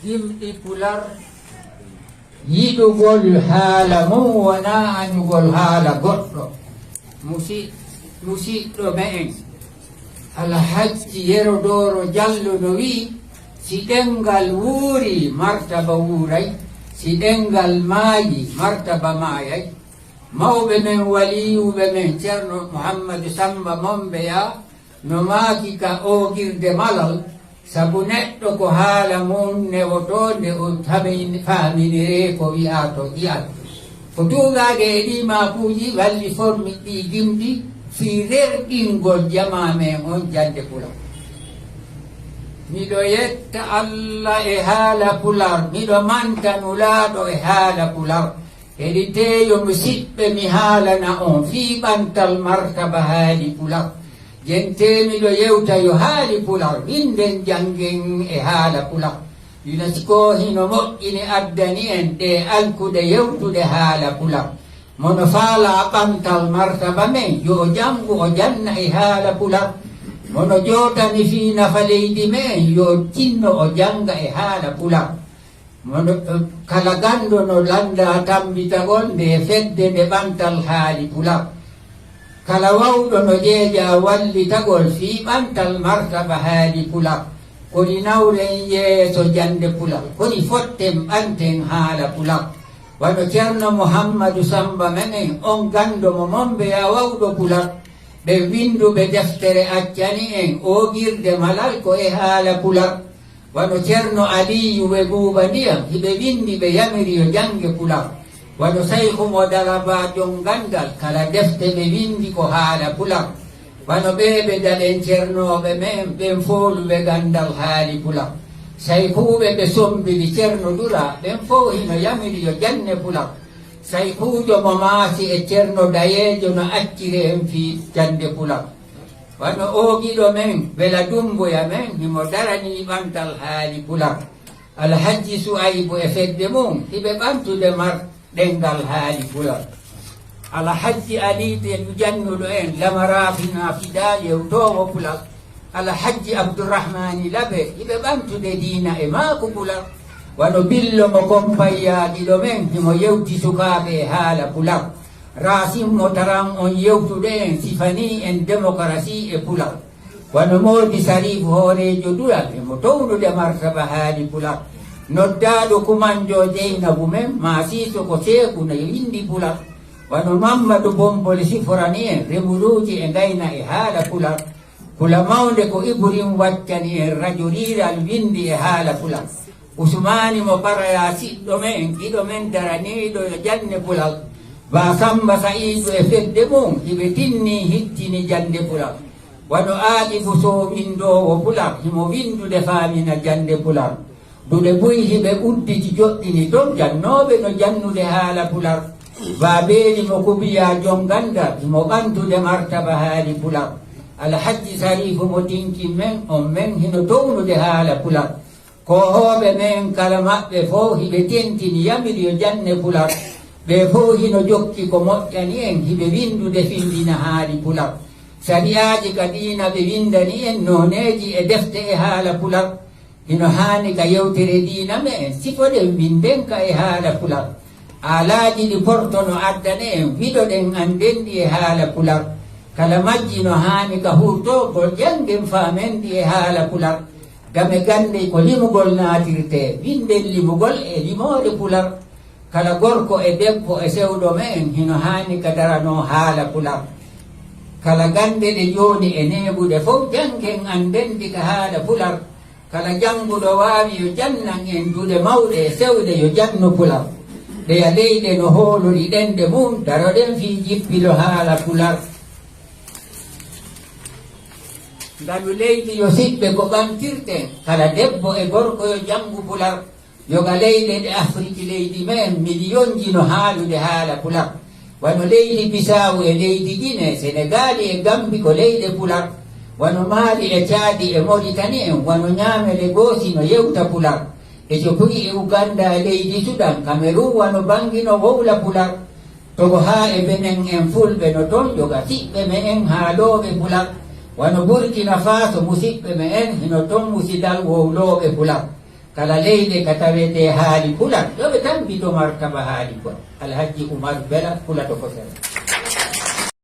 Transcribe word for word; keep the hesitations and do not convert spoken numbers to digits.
Gimɗi pular, yiɗugol haala mum wonaa añugol haala goɗɗo. Musi-, musiɗɗo me'en, Alhajji Yero Dooro Jallo no wi'i, si ɗemngal wuurii, martaba wuuray, si ɗemngal maayii, martaba maayay. Mawɓe men, waliyuuɓe men, Ceerno Muhammadu Sammba Mombeya, no maaki ka oogirde malal, sabu neɗɗo ko haala mum newotoo nde o tamini-, faaminiree ko wi'aa to yi'al. Ko tuugaade e ɗii maakuuji walli formi ɗii gimɗi fii rerɗingol jamaa men on jannde pular. Miɗo yetta Alla e haala pular, miɗo manta Nulaaɗo e haala pular. Heɗitee yo musiɓɓe mi haalana on fii ɓantal martaba haali pular. Jentee miɗo yewta yo haali pular, winden janngen e haala pular. UNESCO hino moƴƴini addani en ɗee alkuɗe yewtude haala pular. Mono faalaa ɓantal martaba men, yo o janngu o janna e haala pular. Mono jootani fii nafa leydi men, yo o tinno o jannga e haala pular. Mono, eh, kala ganndo no lannda tammbitagol ndee fedde nde ɓantal haali pular. Kala wawɗo no jeeja wallitagol fii ɓantal martaba haali pular. Koni nawren yeeso jannde pular? Koni fotten ɓanten haala pular? Wano Ceerno Muhammadu Sammba me'en on ganndo mo Mombeya wawɗo pular. Ɓe winnduɓe deftere accani en oogirde malal ko e haala pular. Wano Ceerno Aliyu ɓe Buuba Ndiyam, hiɓe winndi ɓe yamiri yo jannge pular. Wano Sayku mo Dalaba jon ganndal, kala defte ɓe winndi ko haala pular. Wano ɓee ɓe daɗen ceernooɓe men, ɓen fooluɓe ganndal haali pular. Saykuuɓe ɓe Sommbili Ceerno Dura, ɓen fow hino yamiri yo janne pular. Saykuujo mo maasi e Ceerno Dayeejo no acciri en fii jannde pular. Wano oogiɗo men, Bela Dummbuya men, himo daranii ɓantal haali pular. Alhajji Su'aybu e fedde mum, hiɓe ɓamtude mar ɗemngal haali pular. Alhajji Aliite jannuɗo en, Lamaraafi Naafida yewtoowo pular. Alhajji Abdurrahmaani Labe, hiɓe ɓamtude diina e maaku pular. Wano Billo mo Kompayyaaɗiɗo men, himo yewti sukaaɓe e haala pular. Raasin mo Taran on yewtude en, sifanii en demokarasi e pular. Wano Moodi Sariif hooreejo duɗal, himo townude martaba haali pular. Noddaaɗo Kumanjo Jeynabu men, maa Siiso ko seeku no winndi pular. Wano Mammadu Bombole siforani en, remuluuji e ngayna e haala pular. Pula mawnde ko Iburin waccani en rajo riiral winndi e haala pular. Usumaani mo Baraya siɗɗo men, giɗo men daraniiɗo yo janne pular. Ba Sammba Sa'iidu e fedde mum, hiɓe tinni hittini jannde pular. Wano Aali Buso winndoowo pular, himo winndude faamina jannde pular. Duɗe buy hiɓe udditi joɗɗini ton, jannooɓe no jannude haala pular. Ba Beeli mo Kubiya jon ganndal, himo ɓamtude martaba haali pular. Alhajji Sariifu mo Tinkin men, on men hino townude haala pular. Koohooɓe men kala maɓɓe fow hiɓe tentini yamiri yo janne pular. Ɓe fow hino jokki ko moƴƴani en, hiɓe winndude findina haali pular. Sariyaaji ka diina ɓe winndani en nooneeji e defte e haala pular. Hino haani ka yewtere diina me'en, sifoɗen winndenka e haala pular. Aalaaji ɗi porto no addane en, wiɗoɗen annden ɗi e haala pular. Kala majji no haani ka hurtoo, ko janngen faamen ɗi e haala pular. Game gannde ko limugol naatirtee, winden limugol e limoore pular. Kala gorko e debbo e sewɗo me'en hino haani ka daranoo haala pular. Kala gannde ɗe jooni e neeɓuɗe fow, janngen annden ɗi ka haala pular. Kala jannguɗo waawi yo jannan en duɗe mawɗe e sewɗe yo jannu pular. Ɗeya leyɗe no hoolori ɗenɗe mum, daroɗen fii jippilo haala pular. Ngalu leydi yo siɓɓe ko ɓamtirten, kala debbo e gorko yo janngu pular. Yoga leyɗe ɗe Afiriki leydi men miliyonji no haalude haala pular. Wano leydi Bisaawu e leydi Gine, Senegaali e Gambi ko leyɗe pular. Wano Maali e Caadi e Moritani en, wano Ñaamel e Goosi no yewta pular. Ecopui e Uganda e leydi Sudan, Kamerun wano Bangi no wowla pular. Togo haa e Benen en fulɓe no ton yoga siɓɓe me'en haalooɓe pular. Wano Burkina Faso, musiɓɓe me en hino ton, musidal wowlooɓe pular. Kala leyɗe ka tawetee haali pular, yo ɓe tampito martaba haali pular. Alhajji Umar Bela, pulato ko sere.